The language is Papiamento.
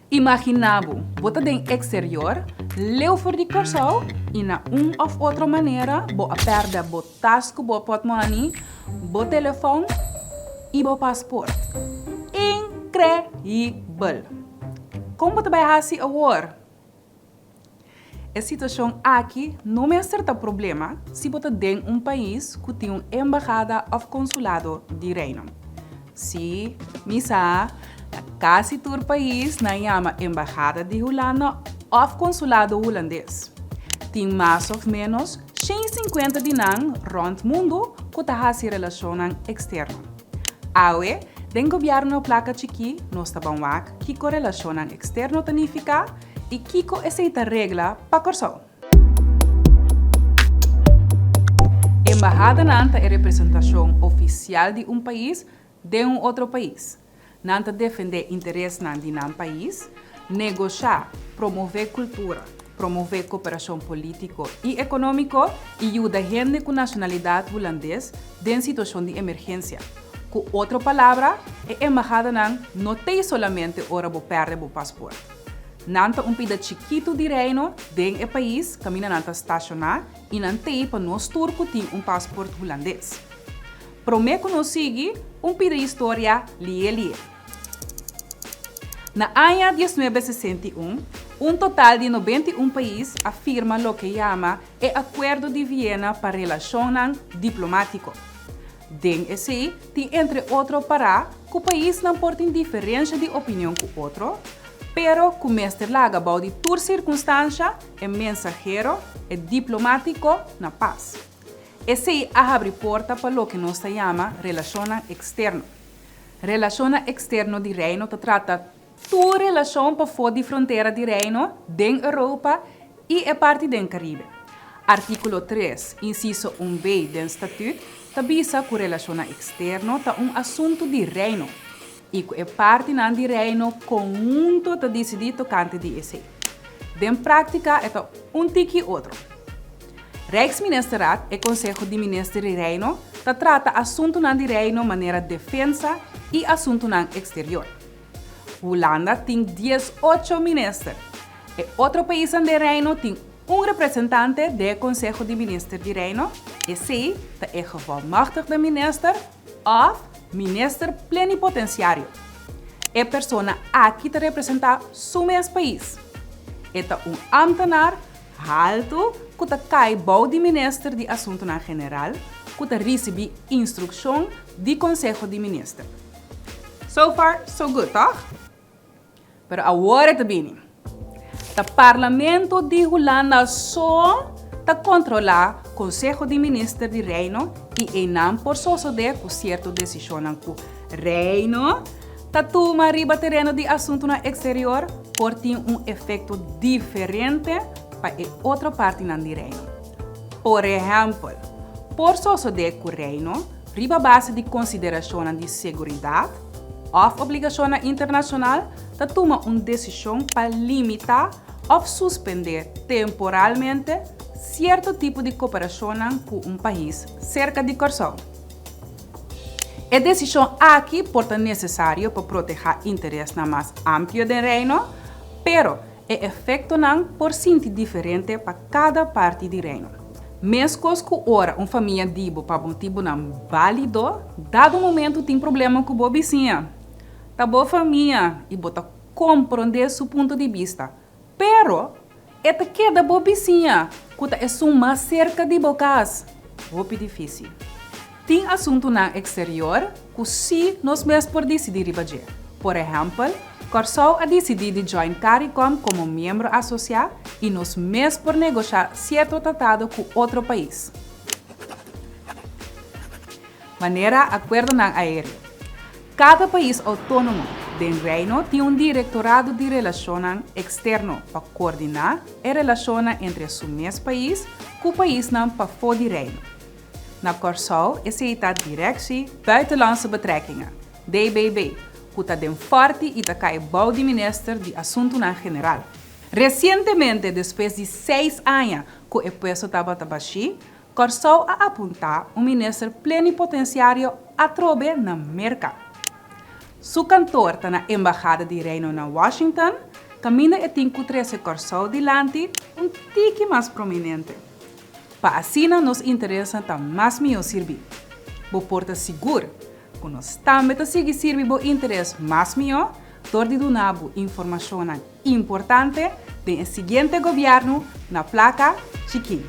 Imaginá bo, bo ta den eksterior, leu for di Kòrsou i na un òf otro manera bo a pèrdè bo tas ku bo pòtmòni, bo telefòn i bo pasport. Inkreibel! Kon bo ta bai hasi awor? E situashon aki no mester ta problema si bo ta den un pais ku tin un embahada òf konsulado di Reino. Sí, mi sa, na kasi tur pais nan yama embahada di Hulanda òf konsulado hulandes. Tin mas òf ménos 150 di nan rònt mundu ku ta hasi relashonnan eksterno. Awe, den Gobièrnu Plaka Chikí nos ta ban wak kiko relashonnan eksterno ta nifiká I kiko esei ta regla pa Kòrsou? Embahadanan ta e representashon ofisial di un pais den un otro pais. Nan ta defendé interesnan di nan pais, negoshá, promové kultura, promové koperashon polítiko i ekonómiko i yuda hende ku nashonalidat hulandes den situashon di emergensia. Ku otro palabra, e embahadanan no t'ei solamente ora bo pèrdè bo pasport. Nan ta un pida chikitu di Reino den e pais kaminda nan ta stashoná i nan t'ei pa nos tur ku tin un pasport hulandes. Promé ku nos sigui, un pida historia lié lié. Na aña 1961, un total di 91 pais a firma loke yama e Akuerdo di Viena pa Relashonnan Diplomátiko. Den esei tin entre otro pará ku paisnan por tin diferensha di opinion ku otro, pero ku mester laga bou di tur sirkunstansha e mensahero, e diplomátiko, na pas. Esei a habri porta pa loke nos ta yama relashonnan eksterno. Relashonnan eksterno di Reino ta trata Tur relashon pafó di frontera di Reino, den Europa i e parti den Karibe. Artíkulo 3, insiso 1 b den Statüt ta bisa ku relashonnan eksterno ta un asuntu di Reino i ku e partinan di Reino konhunto ta disidí tokante di esei. Den práktika e ta un tiki otro. Rijksministerraad, e konseho di minister di Reino, ta trata asuntunan di Reino manera defensa i asuntunan eksterior. Hulanda tin 18 minister. E otro paisnan den Reino tin un representante den e Konseho di Minister di Reino, esei ta e gevolmachtigde minister òf minister plenipotensiario. E persona aki ta representá su mes pais. E ta un ámtenar haltu ku ta kai bou di minister di Asuntunan General ku ta risibí instrukshon di Konseho di Minister. So far, so good, tòg? Pero awor e ta bini. Ta Parlamento di Hulanda so ta kontrolá Konseho di Minister di Reino i einan por sosodé ku sierto desishonnan ku Reino ta tuma riba tereno di asuntunan eksterior por tin un efekto diferente pa e otro partinan di Reino. Por ehèmpel, por sosodé ku Reino Riba base di konsiderashonnan di seguridat òf obligashonnan internashonal ta tuma un desishon pa limitá òf suspendé temporalmente sierto tipo di koperashonnan ku un pais serka di Kòrsou. E desishon aki por ta nesesario pa protehá interesnan mas amplio den Reino, pero E efektonan por sinti diferente pa kada parti di Reino. Meskos ku ora un famia di bo pa motibunan bálido, dado momentu tin problema ku bo bisiña. Ta bo famia i bo ta komprondé su punto di bista, pero e ta keda bo bisiña ku ta esun mas serka di bo kas. Hopi difísil. Tin asuntunan eksterior ku sí nos mes por disidí riba dje. Por ehèmpel, Kòrsou a disidí di join Caricom komo miembro asosiá i nos mes por negoshá sierto tratado ku otro pais. Manera akuerdonan aéreo. Kada pais outónomo den Reino tin un Direktorado di Relashonnan Eksterno pa koordiná e relashonnan entre su mes pais ku paisnan pafó di Reino. Na Kòrsou esei ta Directie Buitenlandse Betrekkingen, DBB, ku ta den fòrti i ta kai bou di Minister di Asuntunan General. Resientemente, despues di seis aña ku e puesto tabata bashí, Kòrsou a apuntá un minister plenipotensiario atrobe na Merka. Su kantor ta na Embahada di Reino na Washington, kaminda e tin ku trese Kòrsou dilanti un tiki mas prominente. Pa asina nos interesnan ta mas mihó sirbí. Bo por ta sigur ku nos tambe ta sigui sirbi bo interes mas mihó dor di duna bo informashonnan importante den e siguiente gobièrnu na plaka chikí.